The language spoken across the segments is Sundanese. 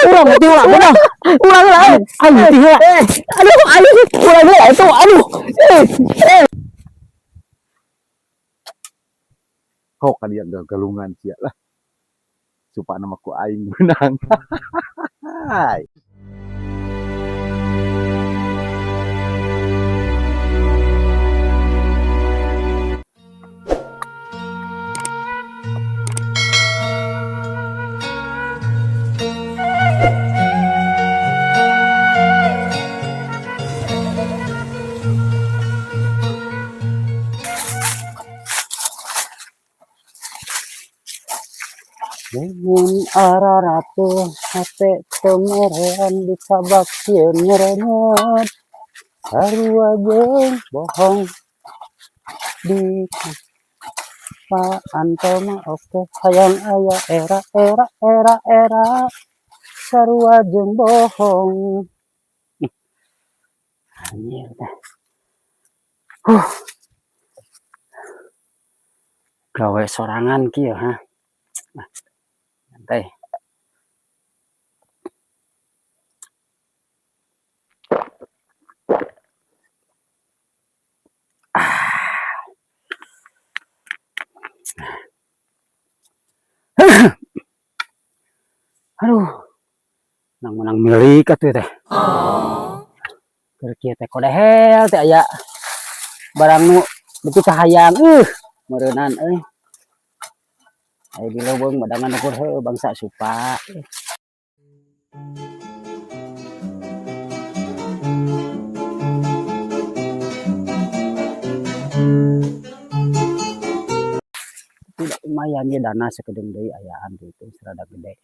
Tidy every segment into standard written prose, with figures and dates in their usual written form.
Ulah mati ulah, bener. Ulah ulah. Ayo mati heula. Aduh, aduh, ulah ulah itu, aduh. Eh. Kok ka dieu gagalungan sia lah. Supana mah ku aing beunang. Hai. Mun araratuh hate teu merean dikabak sieun nyerenyet. Sarua jeung bohong di Pak Anto mah oke hayang aya era era era era sarua jeung bohong. Anjir teh. Huh. Gawe sorangan kieu ha. Nah, santai. Aduh. Menang-menang milik atuh teh. Keur kieu teh kodehel teh aya barang nu beuki kahayang meureunan euy. Aya di leuweung badangan ukur heueuh bangsa supa. Tidak lumayan ye dana sakedeung deui ayaan ditu rada gede.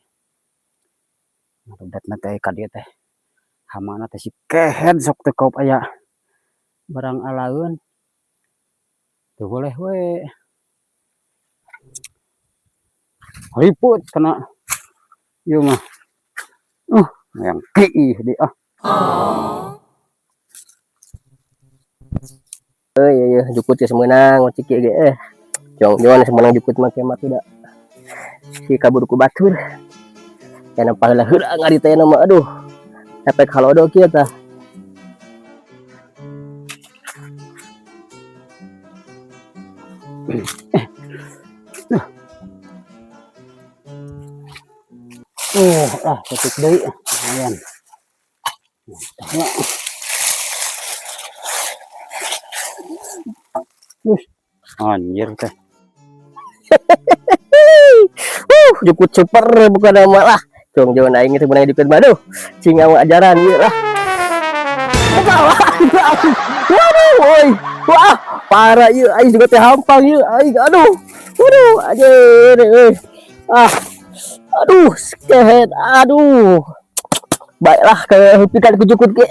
Ngarudet teh ka dieu teh. Hamana teh si kehed sok teu kaup aya barang alaeun. Teu boleh we. Riput kana ieu mah. Yang kiih di ah. Euy, euy, jukut geus meunang ngocik ieu ge eh. Jong-jong semenang jukut mah ke mah tidak. Si kabur ku batur. Kana paheula heula ngari teh mah aduh. Efek halodo kieu tah. Ketik deui lumayan. Anjir teh. Jukut super bukan nama lah. Jong jong aing itu menang jukut baduh. Cing awak ajaran ieu lah. Waduh, woi. Wah, parah ieu aing juga teh hampang ieu aing. Aduh. Waduh, anjir euy. Ah. Aduh, skehet. Aduh. Baiklah ke pikan ku jukut ge.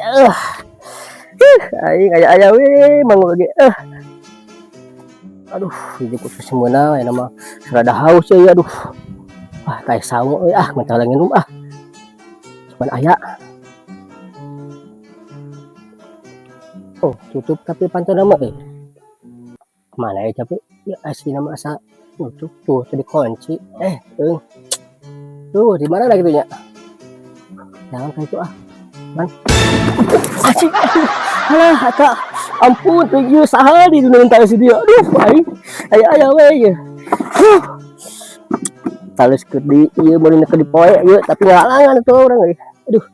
Aing aya-aya we mangu ge. Aduh, jukut semeuna aya mah rada haus euy aduh. Ah, teh sawo euy ah, mentah nginum ah. Cuman aya. Oh, tutup tapi pantona mah euy. Mana ya tapi ya asli nama asa tutup tuh tadi kunci. Euy. Tuh, di mana lagi tuhnya? Jangan kayak itu ah. Man. Asik. Alah, kak. Ampun, tuh ieu saha di dunia entar si dia. Aduh, aing. Aya aya we ieu. Huh. Talus ke di ieu meureunan ke di poe ieu tapi ngalangan tuh urang euy. Aduh.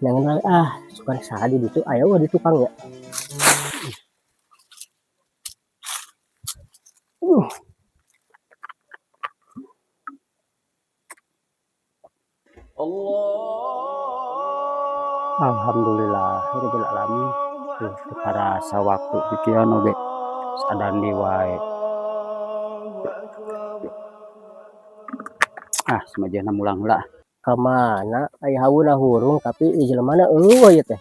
Jangan ah, suka saha di ditu aya we di tukang ya. Alhamdulillah rabbil alamin. Tuh teu karasa waktu pikiran oge sadandi wae. Ah, semajana mulang heula. Ka mana aya hauna hurung tapi ieu jelema na eueuh ieu teh.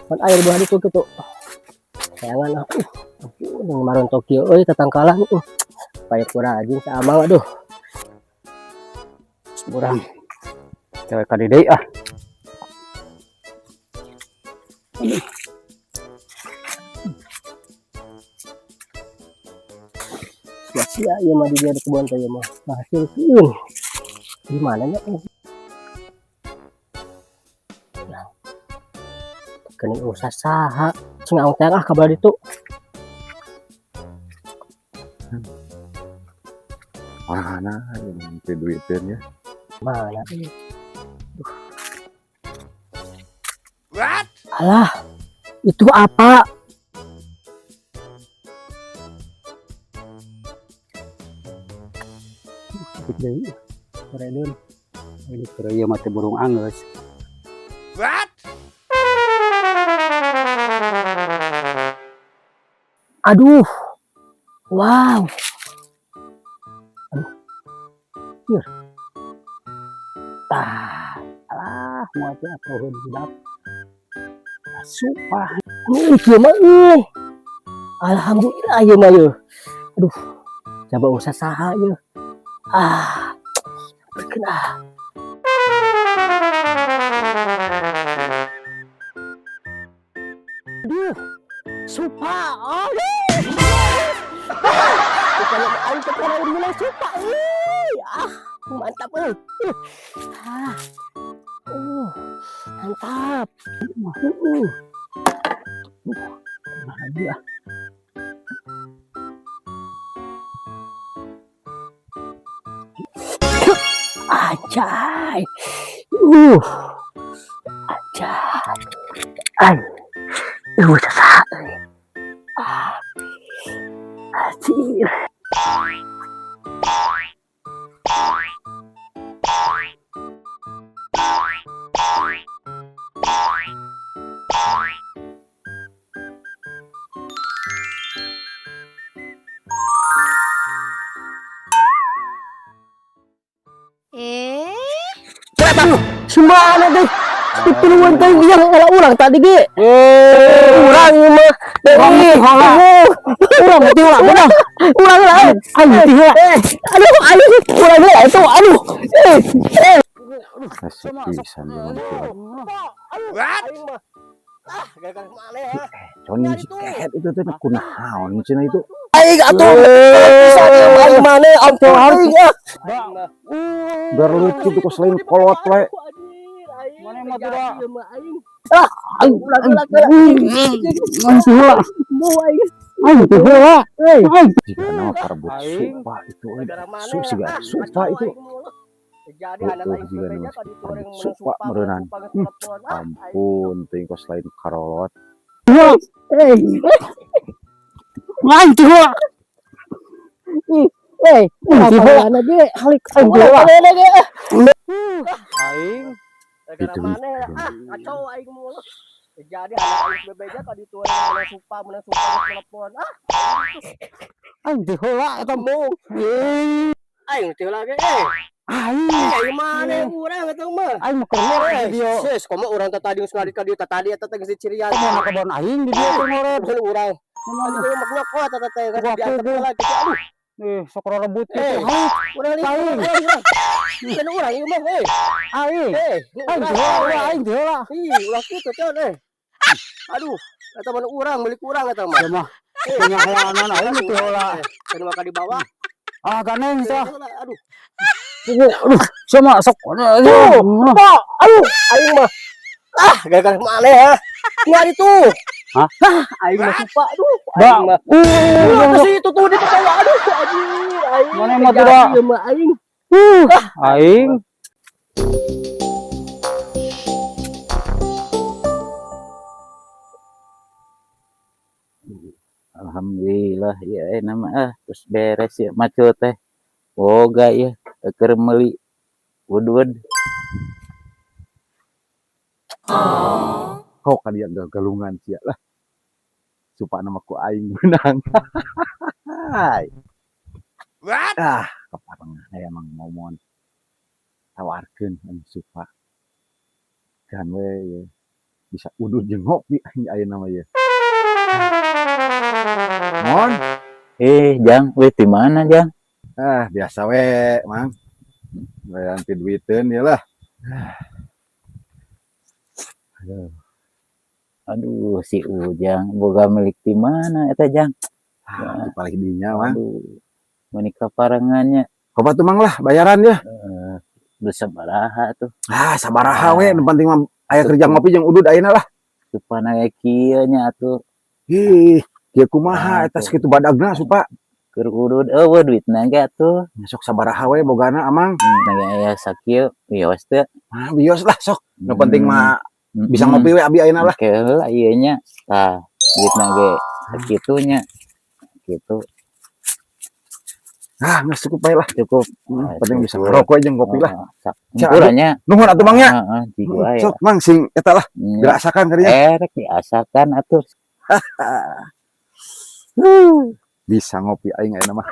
Pan aya di bawah ditu kitu. Sayangan ah. Ampun maron Tokyo euy tatangkalan Paya kurajin saamang aduh. Urang cewek ka deui ah. Aduh. Sia-sia ieu mah di dieu di kebon teh ieu mah. Hasilkeun. Di mana nya? Geuning usah saha. Cing aung teh ah kabar ditu. Mana yang teh duiteun ya? Mana? What? Alah, itu apa? Deui. Redeun. Ini keur ieu mah teh burung angeus. What? Aduh. Wow. Aduh. Ieu. Tah, alah moal teh atuh budak. Sumpah. Ieu mah euy. Alhamdulillah ieu mah yeuh. Aduh. Coba usah saha yeuh. Ah. Berkeun ah. Aduh. Supa. Aduh. Bukan aing teh pernah mulai supa euy. Ah, mantap euy. Ah. Mantap. Kumaha dia? Anjay. Anjay. Ay. Saha euy. Ah. Anjir. Semana deh? Pituluan teh yang ulah urang tadi ge. Urang ieu mah. Urang teh heula. Urang teh heula beunang. Urang heula. Aing teh heula. Aduh, aduh, urang heula itu, aduh. Resep pisan ieu mah teh. What? Ah, gara-gara maneh ya. Con si kehet itu teh kunaon cenah itu. Aing atuh bisa ieu mah aing maneh ampun aing ah. Biar lucu tuh kok selain kolot we. Maneh mah tidak. Ah, aing ulah ulah ulah. Aing teh heula. Aing teh heula. Aing Jika nama parebut Aing. supa itu euy. Su siga supa itu. Jadi Heueuh jiga nu parebut supa meureunnan. Ampun teuing kos lain karolot. Eh, Aing teh heula. eh, mana ge? Halik aing teh heula. Mana ge? Aing Itu Ah, kacau aing mulu. Jadi anak aing bebeja tadi tuh menang supa, menang supa telepon. Ah, aing teh heula eta mau. Aing teh lagi eh. Aing Aing mana urang eta mah. aing mah keur ngoret di dieu. Sis, komo urang teh tadi geus ngadi ka dieu teh tadi eta teh geus dicirian. Komo na kebon aing di dieu teh ngoret. Bukan urang. Tadi teh mah nyokot eta teh geus Gua diantep kudu. heula gitu. Aduh, Sok rebut Eh. gitu. Halik urang lieur, Aing. urang urang. Kan urang ieu mah eh. aing. Eh, Aing teh heula, aing teh heula. Ih, ulah kitu con eh. Aduh, eta mah urang milik urang eta mah. Ya mah penyahoanan aing teh heula. Kan maka dibawa. Ah, ganeng sah. Aduh. Aduh, sama sok. Tuh, Pak, aduh, aing mah. Ah, gara-gara maneh ha. Nggak itu. Hah? Hah, aing mah supa aduh. Ba, Aing mah. Ke situ tuh di bawah aduh, anjir. Aing. Maneh mah kejadi tidak. ieu mah aing. Aing. Alhamdulillah ya nama ah terus beres ya macul teh. Boga ya keur meuli udud. Kok ka dieu galungan sia lah. Supa nama ku aing beunang. What? Ah, kaparengah aya Mang Momon. Tawarkeun anu supa. Kan we ye. Bisa udud jeung ngopi aing ayeuna mah ye. Mon, Jang, we di mana Jang? ah biasa we, Mang. Bayaran duiteun ieu lah. Aduh, Aduh, si Ujang boga milik di mana eta Jang? ah, di paling dinya, Mang. Aduh, menikah parengannya. Coba tuh Mang lah bayaran ya. Geus sabaraha tuh. Ah, sabaraha we, nu penting mah aya kerja ngopi jeung udud ayeuna lah. Supana ge kieu nya atuh. Ih, kieu kumaha Ah, eta tuh. Sakitu badagna, Supa? Keur udud euweuh duitna ge atuh. Sok sabaraha we bogana, Amang? Nah, aya sakieu wios teu? Ah, bios lah sok. Nu penting mah bisa ngopi we abi ayeuna lah. Oke heula ieu nya. Tah, duitna ge sakitu nya. Kitu. Ah, geus cukup bae lah. Cukup. Penting bisa Cukup. ngerokok jeung ngopi lah. Heeh, sok. Cak, Hampura nya. Nuhun atuh, Mang, nya. Heeh, jiga wae. Sok, Mang, sing eta lah dirasakan kadinya. Eh, rek diasakan atuh. Bisa ngopi aing ayeuna mah.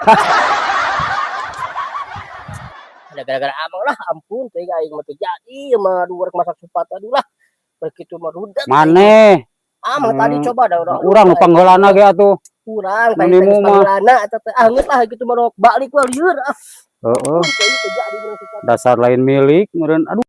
Ada gara-gara Amang lah, ampun teuing aing mah teu jadi mah dua rek masak supat, aduh lah. Begitu mah rudet. Maneh. Amang tadi coba dah udah. Urang nu pangheulana ge atuh. Kurang Nu tadi nimu teh mah. pangheulana eta teh. Ah, geus lah gitu mah balik we lieur ah. Heeh, Teuing teu jadi menang supat. Dasar lain milik meureun. Aduh.